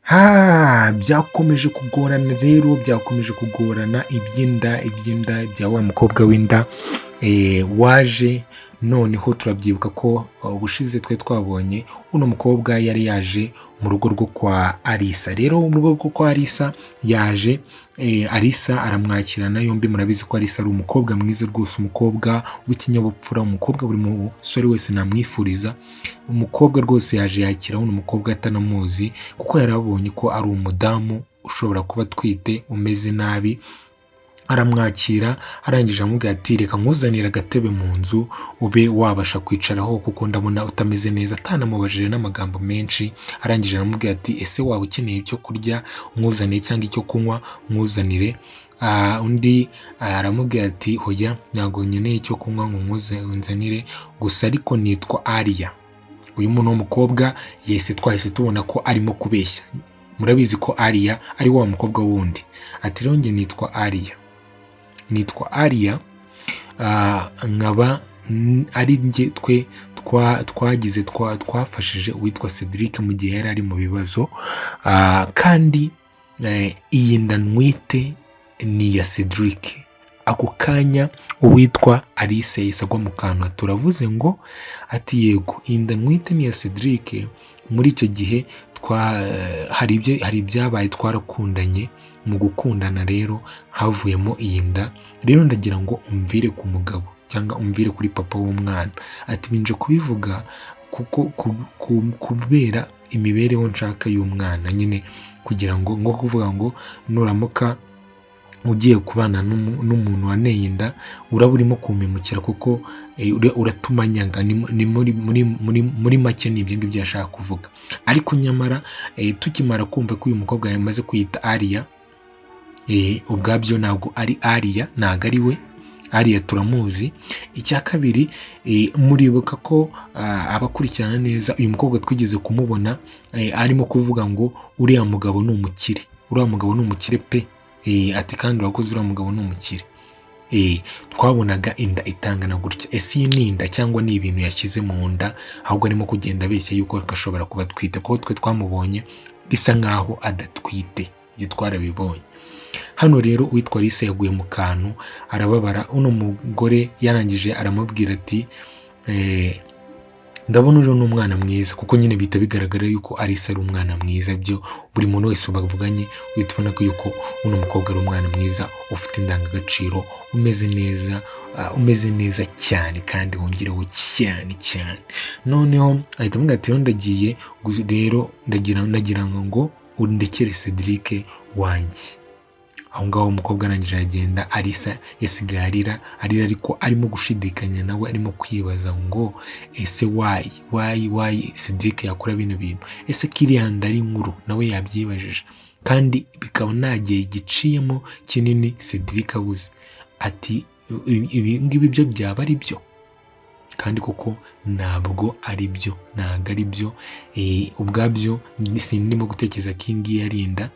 Ha, byakomeje kugorana rero, byakomeje kugorana iby'inda, iby'inda bya wa mukobwa w'inda waje. Noneho turabyibuka ko ubushize twe twabonye uno mukobwa yari yaje mu rugo rwo kwa Alisa. Rero mu rugo rwo kwa Alisa yaje, Alisa aramwakirana yombi. Murabizi ko Alisa ari umukobwa mwiza rwose, umukobwa w'ikinyabupfura, umukobwa buri musore wese namwifuriza. Umukobwa rwose yaje yakira uno mukobwa atanamuzi, kuko yari abonye ko ari umudamu ushobora kuba atwite umeze nabi. Aramwakira, arangije aramubwira ati: "Reka nkuzanire agatebe mu nzu ube wabasha kwicaraho, kuko ndabona utameze neza." Atanamubajije n'amagambo menshi, arangije aramubwira ati: "Ese waba ukeneye icyo kurya nkuzaniye, cyangwa icyo kunywa nkuzanire?" Undi aramubwira ati: "Hoya, ntabwo nkeneye icyo kunywa ngo nzanire gusa, ariko nitwa Ariya." Uyu muntu w'umukobwa yese twahise tubona ko arimo kubeshya. Murabizi ko Ariya ari wa mukobwa wundi. Ati: "Rero njye nitwa Ariya, nitwa Ariya, nkaba ari njye twe twagize twafashije uwitwa Cedric mu gihe yari ari mu bibazo, kandi iyi nda ntwite ni iya Cedric." Ako kanya uwitwa Alice yahise agwa mu kantu. Turavuze ngo ati: "Yego, iyi nda ntwite ni iya Cedric. Muri icyo gihe hari ibyabaye, twarakundanye. Mu gukundana rero havuyemo iyi nda. Rero ndagira ngo umvire ku mugabo cyangwa umvire kuri papa w'umwana." Ati: "Binje kubivuga kuko kubera imibereho nshaka y'umwana nyine, kugira ngo nko kuvuga ngo nuramuka ugiye kubana n'umuntu waneye inda, uraba urimo kumpemukira, kuko uratuma nyanga." Ni muri make ni ibyo ngibyo yashaka kuvuga. Ariko nyamara tukimara kumva ko uyu mukobwa yamaze kwiyita Ariya, ubwabyo ntabwo ari Ariya, ntabwo ari we Ariya turamuzi. Icya kabiri, muribuka ko abakurikirana neza uyu mukobwa twigeze kumubona arimo kuvuga ngo uriya mugabo ni umukire, uriya mugabo ni umukire pe. Ati: "Kandi urakoze, uriya mugabo ni umukire." Twabonaga inda itangana gutya. Ese iyi ni inda cyangwa ni ibintu yashyize mu nda, ahubwo arimo kugenda abeshya yuko ashobora kuba atwite? Kuko twe twamubonye bisa nkaho adatwite, ibyo twarabibonye. Hano rero uwitwa Alice yaguye mu kantu, arababara. Uno mugore yarangije aramubwira ati: "Ndabona uriya ni umwana mwiza," kuko nyine bihita bigaragara yuko Alice ari umwana mwiza. Byo buri muntu wese bavuganye uhita ubona ko yuko uno mukobwa ari umwana mwiza, ufite indangagaciro, umeze neza, umeze neza cyane, kandi wongereho cyane cyane. Noneho ahita amubwira ati: "Rero ndagiye, rero ndagira ngo undekere Cedric wanjye." Aho ngaho umukobwa arangije aragenda. Alisa yasigaye arira, arira, ariko arimo gushidikanya nawe, arimo kwibaza ngo: "Ese why, why, why Cedric yakora bino bintu? Ese kiriya nda ari inkuru?" Nawe yabyibajije, kandi bikaba nta gihe giciyemo kinini Cedric abuze. Ati: "Ibi ngibi byo byaba ari byo?" Kandi koko ntabwo ari byo, ntabwo ari byo. Ubwabyo sindimo gutekereza ko iyi ngiyi ari inda.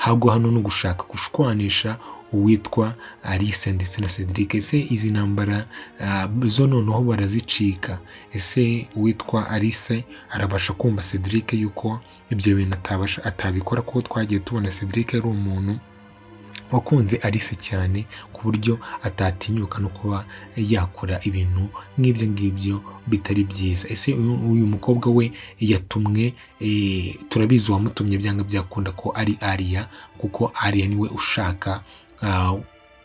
Ahubwo hano ni ugushaka gushwanisha uwitwa Alice ndetse na Cedric. Ese izi ntambara zo noneho barazicika? Ese uwitwa Alice arabasha kumva Cedric yuko ibyo bintu atabasha, atabikora? Kuko twagiye tubona Cedric ari umuntu wakunze Alice cyane, ku buryo atatinyuka no kuba yakora ibintu nk'ibyo ngibyo bitari byiza. Ese uyu mukobwa we yatumwe? Turabizi uwamutumye, byanga byakunda ko ari Ariya, kuko Ariya niwe ushaka,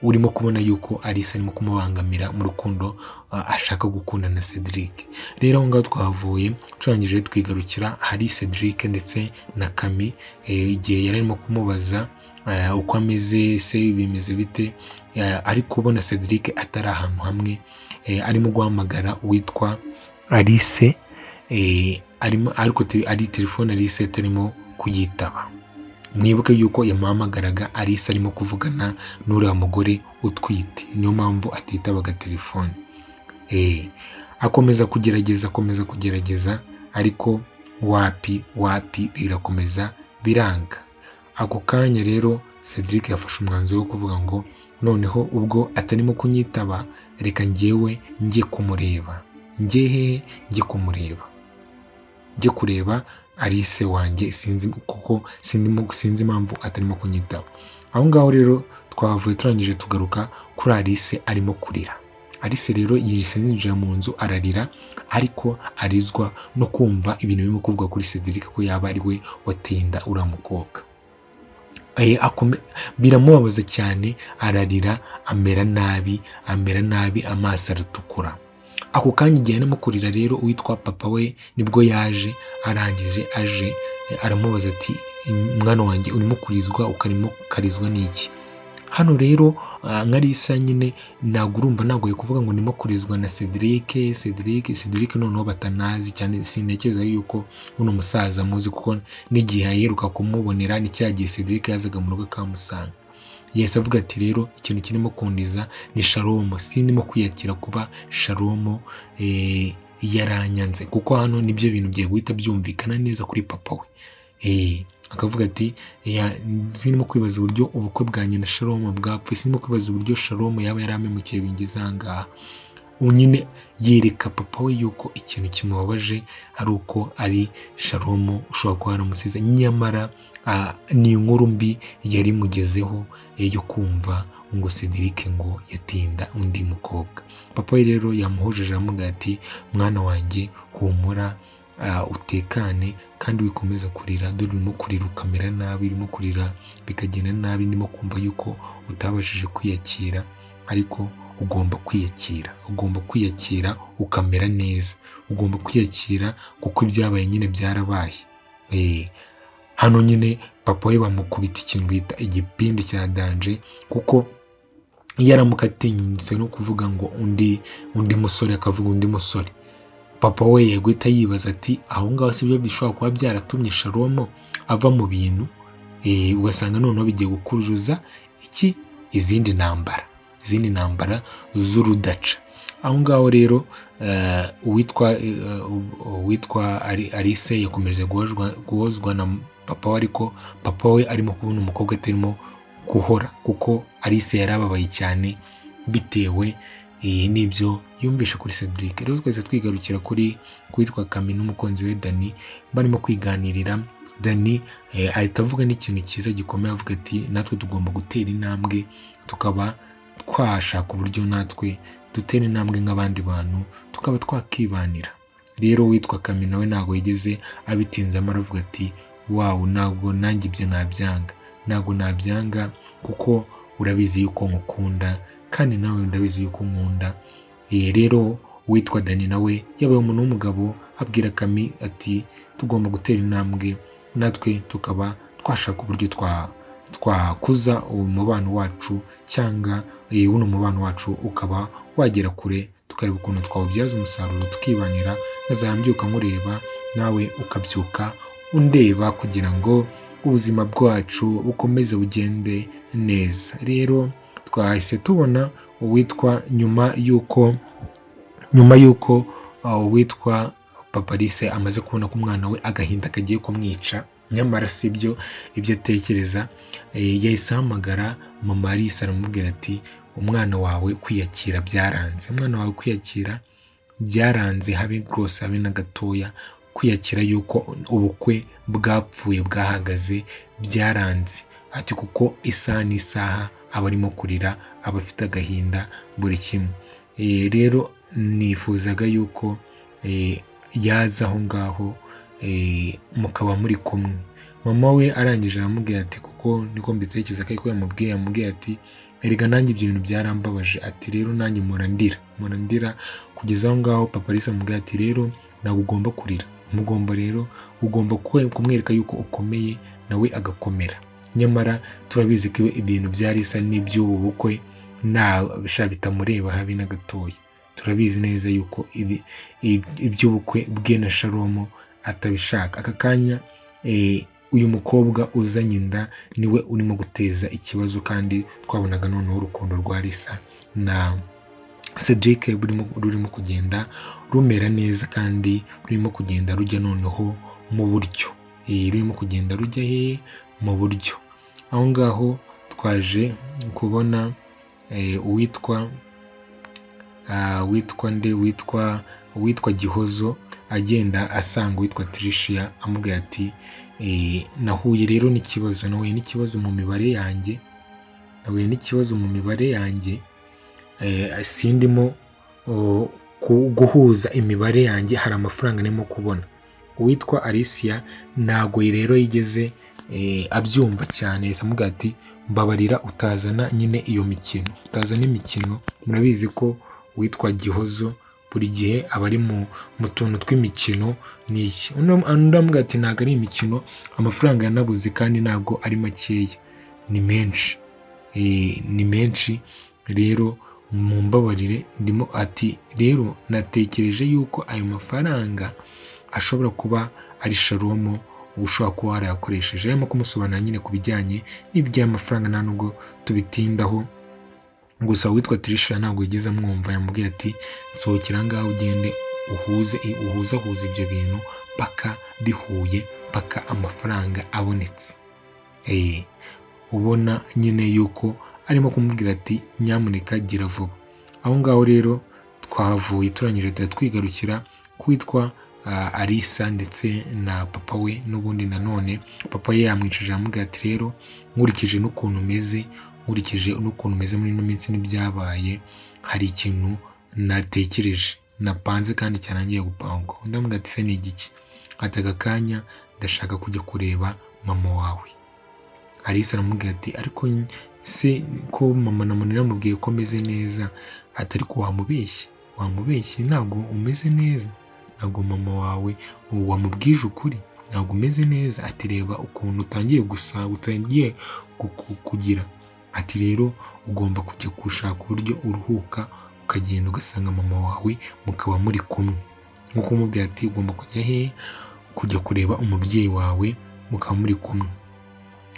urimo kubona yuko Alice arimo kumubangamira mu rukundo, ashaka gukunda na Cedric. Rero aho ngaho twahavuye, turangije twigarukira hari Cedric ndetse na Kami, igihe yari arimo kumubaza uko ameze, ese bimeze bite, ari kubona Cedric atari ahantu hamwe, arimo guhamagara uwitwa Alice, arimo ariko ari telefone Alice atarimo kuyitaba. Mwibuke yuko yamuhamagaraga Alice arimo kuvugana n'uriya mugore utwite, niyo mpamvu atitabaga telefone. Akomeza kugerageza, akomeza kugerageza, ariko wapi, wapi, birakomeza biranga. Ako kanya rero Cedric yafashe umwanzuro wo kuvuga ngo: "Noneho ubwo atarimo kunyitaba, reka njyewe njye kumureba." Njye hehe? Njye kumureba, njye kureba Alice wanjye, sinzi kuko sinzi impamvu atarimo kunyitaba. Aho ngaho rero twavuye turangije tugaruka kuri Alice arimo kurira. Alice rero yihise yinjira mu nzu ararira, ariko arizwa no kumva ibintu birimo kuvugwa kuri Cedric ko yaba ari we wateye inda uriya mukobwa. Biramubabaza cyane, ararira, amera nabi, amera nabi, amaso aratukura. Ako kanya igihe arimo kurira rero, uwitwa papa we nibwo yaje, arangije aje aramubaza ati mwana wanjye urimo kurizwa, ukarimo ukarizwa n'iki? Hano rero nka Alice nyine ntabwo urumva, ntabwo kuvuga ngo ndimo kurizwa na Cedric noneho batanazi cyane. Sintekereza yuko uno musaza muzi, kuko n'igihe aheruka kumubonera ni cya gihe Cedric yazaga mu rugo akamusanga. Yahise avuga ati rero ikintu kirimo kundiza ni Shalom, sindimo kwiyakira kuba Shalom yaranyanze, kuko hano nibyo bintu bigiye guhita byumvikana neza kuri papa we. Akavuga ati sindimo kwibaza uburyo ubukwe bwanjye na Shalom bwapfuye, sindimo kwibaza uburyo Shalom yaba yarampemukiye bingeze aha ngaha. Nyine yereka papa we yuko ikintu kimubabaje ari uko ari Shalom ushobora kuba yaramusize, nyamara ni inkuru mbi yari imugezeho yo kumva ngo Cedric ngo yatinda undi mukobwa. Papa we rero yamuhujije aramubwira ati mwana wanjye humura, utekane kandi wikomeza kurira, dore urimo kurira ukamera nabi, urimo kurira bikagenda nabi, ndimo kumva yuko utabashije kwiyakira, ariko ugomba kwiyakira, ugomba kwiyakira ukamera neza, ugomba kwiyakira kuko ibyabaye nyine byarabaye. Hano nyine papa we bamukubita ikintu bita igipindi cya danger, kuko iyo aramuka atinyutse no kuvuga ngo undi musore, akavuga undi musore, papa we yaguhita yibaza ati aho ngaho si byo bishobora kuba byaratumye Shalom ava mu bintu, ugasanga noneho bigiye gukuruza iki izindi ntambara, izindi ntambara z'urudaca. Aho ngaho rero uwitwa Alice yakomeje guhozwa na papa we, ariko papa we arimo kubona umukobwa atarimo guhora, kuko Alice yarababaye cyane bitewe n'ibyo yumvishe kuri Cedric. Rero twese twigarukira kuri kwitwa Kami n'umukunzi we Dani barimo kwiganirira. Dani ahita avuga n'ikintu cyiza gikomeye, avuga ati natwe tugomba gutera intambwe, tukaba twashaka uburyo natwe dutera intambwe nk'abandi bantu, tukaba twakibanira. Rero witwa Kami nawe ntabwo yigeze abitinzamo, aravuga ati wow, ntabwo nanjye ibyo nabyanga, ntabwo nabyanga kuko urabizi yuko nkukunda kandi nawe ndabizi yuko nkunda. Rero uwitwa Dani nawe yabaye umuntu w'umugabo, abwira Kami ati tugomba gutera intambwe natwe tukaba twashaka uburyo twakuza umubano wacu, cyangwa uno mubano wacu ukaba wagera kure, tukareba ukuntu twawubyaza umusaruro, tukibanira, nkazajya nkureba nawe ukabyuka undeba, kugira ngo ubuzima bwacu bukomeze bugende neza. Rero twahise tubona uwitwa nyuma y'uko uwitwa Papa Alice amaze kubona ko umwana we agahinda kagiye kumwica, nyamara si byo ibyo atekereza, yahise ahamagara mama Alice aramubwira ati umwana wawe kwiyakira byaranze, umwana wawe kwiyakira byaranze, habe rwose habe na gatoya, kwiyakira yuko ubukwe bwapfuye bwahagaze byaranze, ati kuko isaha n'isaha aba arimo kurira, aba afite agahinda buri kimwe. Rero nifuzaga yuko yaza aho ngaho mukaba muri kumwe. Mama we arangije aramubwira ati kuko niko mbitekereza ko ariko yamubwiye ati erega nanjye ibyo bintu byarambabaje, ati rero nanjye mpora ndira kugeza aho ngaho. Papa Alice amubwira ati rero ntabwo ugomba kurira, mugomba rero ugomba kumwereka yuko ukomeye nawe agakomera. Nyamara turabizi ko ibintu bya Alice n'iby'ubu bukwe nta bitamureba habe na gatoya. Turabizi neza yuko iby'ubukwe bwe na Shalom atabishaka. Aka kanya uyu mukobwa uzanye inda niwe urimo guteza ikibazo, kandi twabonaga noneho urukundo rwa Alice na Cedric rurimo kugenda rumera neza, kandi rurimo kugenda rujya noneho mu buryo, rurimo kugenda rujya hehe mu buryo. Aho ngaho twaje kubona uwitwa witwa nde, witwa Gihozo agenda asanga uwitwa Tricia, amubwira ati nahuye rero n'ikibazo, nahuye n'ikibazo mu mibare yanjye, nahuye n'ikibazo mu mibare yanjye, sindimo guhuza imibare yanjye, hari amafaranga ndimo kubona. Uwitwa Alicia ntago rero yigeze abyumva cyane, yahise amubwira ati mbabarira utazana nyine iyo mikino, utazana imikino. Murabizi ko uwitwa Gihozo buri gihe aba ari mu tuntu tw'imikino n'iki. Undi aramubwira ati ntabwo ari imikino, amafaranga yanabuze kandi ntabwo ari makeya, ni menshi, ni menshi, rero mumbabarire ndimo. Ati rero natekereje yuko ayo mafaranga ashobora kuba ari Shalomo ushobora kuba warayakoresheje. Arimo kumusobanurira nyine ku bijyanye n'iby'amafaranga, nta nubwo tubitindaho. Gusa uwitwa Tricia ntabwo yigeze amwumva, yamubwiye ati nsohokera ngaho ugende uhuze, uhuzahuze ibyo bintu paka bihuye, paka amafaranga abonetse. Ubona nyine yuko arimo kumubwira ati nyamuneka gira vuba. Aho ngaho rero twahavuye turangije tuhita twigarukira kwitwa Alisa ndetse na papa we. N'ubundi nanone papa we yamwicaje aramubwira ati rero nkurikije n'ukuntu umeze, nkurikije n'ukuntu umeze muri ino minsi n'ibyabaye, hari ikintu natekereje napanze kandi cyarangiye gupangwa. Undi amubwira ati se ni igiki? Ati aka kanya ndashaka kujya kureba mama wawe. Alisa aramubwira ati ariko se ko mama na mama yamubwiye ko ameze neza? Ati ariko wamubeshye, wamubeshye ntabwo umeze neza, ntabwo mama wawe wamubwije ukuri, ntabwo umeze neza. Ati reba ukuntu utangiye gusa, utangiye kugira. Ati rero ugomba kujya gushaka uburyo uruhuka, ukagenda ugasanga mama wawe mukaba muri kumwe. Nkuko umubwira ati ugomba kujya he? Kujya kureba umubyeyi wawe mukaba muri kumwe.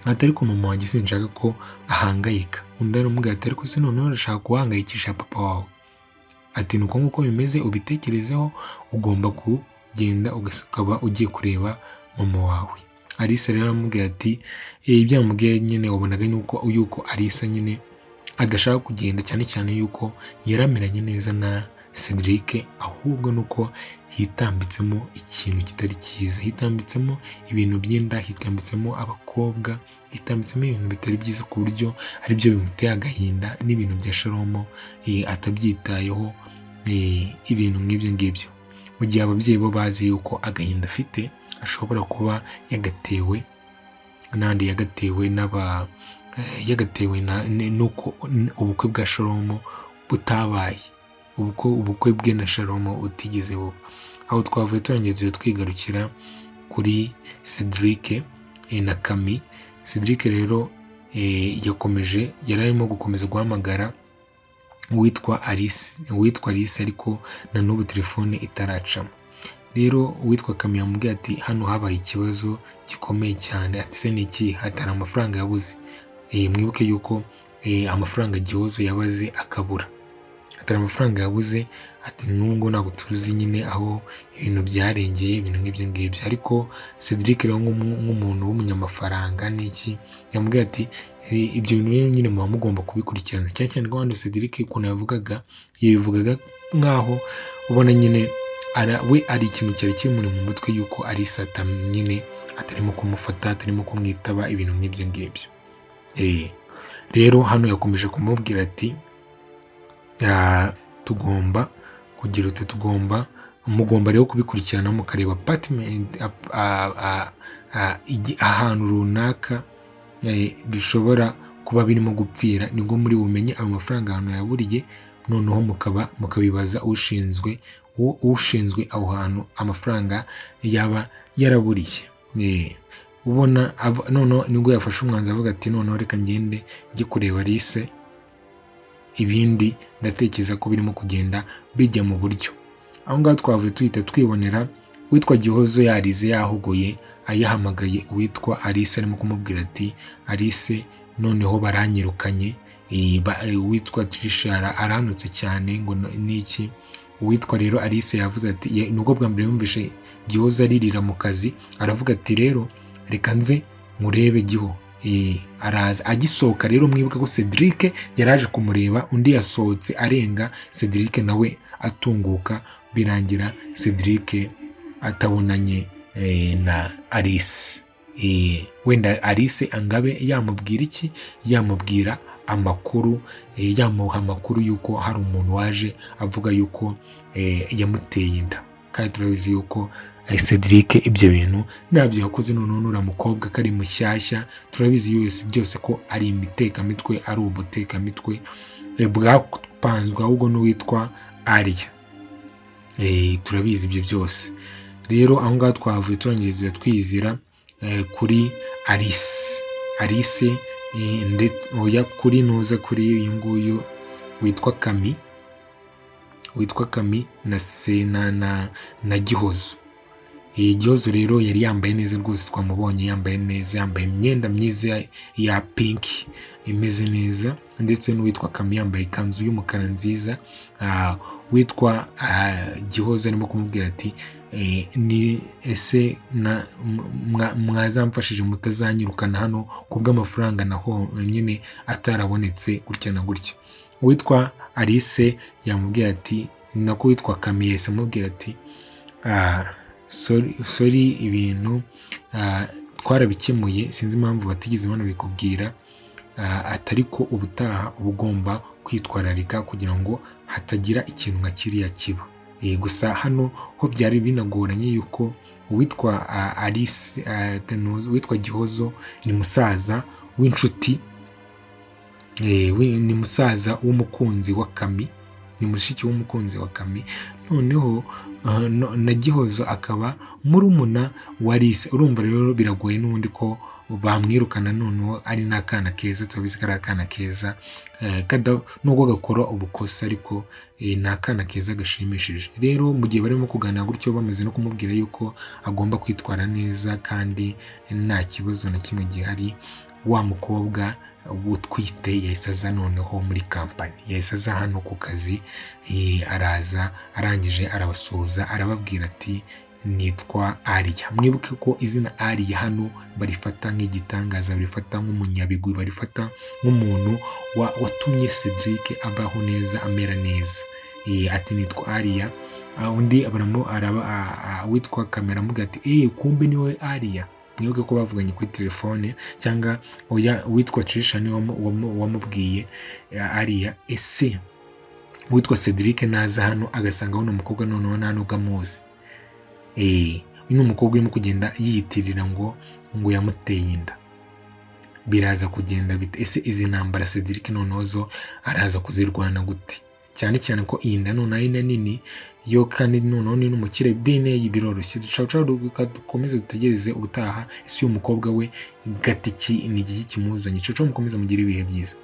Ati ariko mama wanjye sinshaka ko ahangayika. Undi aramubwira ati ariko se noneho urashaka guhangayikisha papa wawe? Ati ni uko nguko bimeze, ubitekerezeho, ugomba kugenda ukaba ugiye kureba mama wawe. Alice rero aramubwira ati ibyo yamubwiye nyine wabonaga yuko Alice nyine adashaka kugenda, cyane cyane yuko yarameranye neza na Cedric, ahubwo nuko hitambitsemo ikintu kitari cyiza, hitambitsemo ibintu by'inda, hitambitsemo abakobwa, hitambitsemo ibintu bitari byiza ku buryo aribyo bimuteye agahinda, n'ibintu bya Shalomo atabyitayeho, ibintu nk'ibyo ngibyo. Mu gihe ababyeyi bo bazi yuko agahinda afite ashobora kuba yagatewe n'andi, yagatewe n'aba yagatewe n'uko ubukwe bwa Shalomo butabaye, ubukwe bwe na Shalomo butigeze buba. Aho twavuye turangiye tujya twigarukira kuri Cedric na Kami. Cedric rero yakomeje, yari arimo gukomeza guhamagara uwitwa Alice, uwitwa Alice, ariko na n'ubu telefone itaracamo. Rero uwitwa Kami yamubwiye ati hano habaye ikibazo gikomeye cyane. Ati se ni iki? Hatari amafaranga yabuze. Mwibuke yuko amafaranga Gihozo yabaze akabura, atari amafaranga yabuze. Ati nubwo ntabwo tuzi nyine aho ibintu byarengeye, ibintu nk'ibyo ngibyo. Ariko Cedric rero nk'umuntu w'umunyamafaranga n'iki, yamubwiye ati ibyo bintu rero nyine muba mugomba kubikurikirana. Cyane cyane ko hano Cedric ukuntu yavugaga, yabivugaga nk'aho ubona nyine we ari ikintu cyari kimuri mu mutwe yuko ari Satani nyine atarimo kumufata, atarimo kumwitaba, ibintu nk'ibyo ngibyo. Rero hano yakomeje kumubwira ati tugomba kugira uti tugomba, mugomba rero kubikurikirana mukareba apartment ahantu runaka bishobora kuba birimo gupfira, nibwo muri bumenye ayo mafaranga ahantu yaburiye, noneho mukaba mukabibaza ushinzwe aho hantu amafaranga yaba yaraburiye. Ubona noneho nibwo yafashe umwanzuro avuga ati noneho reka ngende njye kureba Alice, ibindi ndatekereza ko birimo kugenda bijya mu buryo. Aho ngaho twavuye tuhita twibonera uwitwa Gihozo yarize yahogoye, ayahamagaye uwitwa Alice arimo kumubwira ati Alice noneho baranyirukanye, uwitwa Tricia aranutse cyane ngo niki. Uwitwa rero Alice yavuze ati nubwo bwa mbere yumvishe Gihozo aririra mu kazi, aravuga ati rero reka nze nkurebe Giho. Araza agisohoka rero mwibuka ko Cedric yaraje kumureba, undi yasohotse arenga Cedric nawe atunguka, birangira Cedric atabonanye na Alice. Wenda Alice angabe yamubwira iki? Yamubwira amakuru, yamuha amakuru y'uko hari umuntu waje avuga yuko yamuteye inda, kandi turabizi yuko Cedric ibyo bintu ntabyo yakoze. Noneho nuriya mukobwa ko ari mushyashya, turabizi yose byose ko ari imitekamitwe, ari ubutekamitwe bwapanzwe ahubwo n'uwitwa Arya. Turabizi ibyo byose. Rero aho ngaho twavuye, turangije tujya twizira kuri Alice, oya, kuri nuza, kuri uyu nguyu witwa Kami, witwa Kami na Sena na Gihozo. Iyi Gihozo rero yari yambaye neza rwose, twamubonye yambaye neza, yambaye imyenda myiza ya pink imeze neza, ndetse n'uwitwa Kami yambaye ikanzu y'umukara nziza. Witwa Gihozo arimo kumubwira ati: "Ni ese mwazamfashije mutazanyirukana hano kubw'amafaranga naho nyine atarabonetse gutya na gutya?" Uwitwa Alice yamubwiye ati, nako witwa Kami yahise amubwira ati: "Sorry, ibintu twarabikemuye, sinzi impamvu batigeze banabikubwira." Atari ko ubutaha uba ugomba kwitwararika kugira ngo hatagira ikintu nka kiriya kiba. Gusa hano ho byari binagoranye yuko uwitwa Alice, uwitwa Gihozo ni musaza w'inshuti, ni musaza w'umukunzi wa Kami, ni mushiki w'umukunzi wa Kami. Noneho na Gihozo akaba murumuna wa Alice. Urumva rero biragoye n'ubundi ko bamwirukana, noneho ari n'akana keza, turabizi ko ari akana keza, nubwo gakora ubukosa, ariko ni akana keza gashimishije. Rero mu gihe barimo kuganira gutyo, bamaze no kumubwira yuko agomba kwitwara neza kandi nta kibazo na kimwe gihari, wa mukobwa utwite yahise aza noneho muri kampani, yahise aza hano ku kazi. Araza, arangije arabasuhuza, arababwira ati: "Nitwa Ariya." Mwibuke ko izina Ariya hano barifata nk'igitangaza, barifata nk'umunyabigwi, barifata nk'umuntu watumye Cedric abaho neza, amera neza. Ati: "Nitwa Ariya." Undi witwa Kamera aramubwira ati: "Eee, kumbe niwe Ariya." Mwibuke ko bavuganye kuri telefone, cyangwa oya, uwitwa Trisha niwe wamubwiye Ariya. Ese uwitwa Cedric naza hano agasanga uno mukobwa noneho nta nubwo amuzi, uyu ni umukobwa urimo kugenda yiyitirira ngo yamuteye inda, biraza kugenda bite? Ese izi ntambara Cedric noneho zo araza kuzirwana gute? Cyane cyane ko iyi nda noneho ari na nini yo, kandi noneho ni n'umukire, DNA biroroshye. Duca dukomeze dutegereze ubutaha. Ese uyu mukobwa we gatiki ni igiki kimuzanye? Ciao, mukomeze mugire ibihe byiza.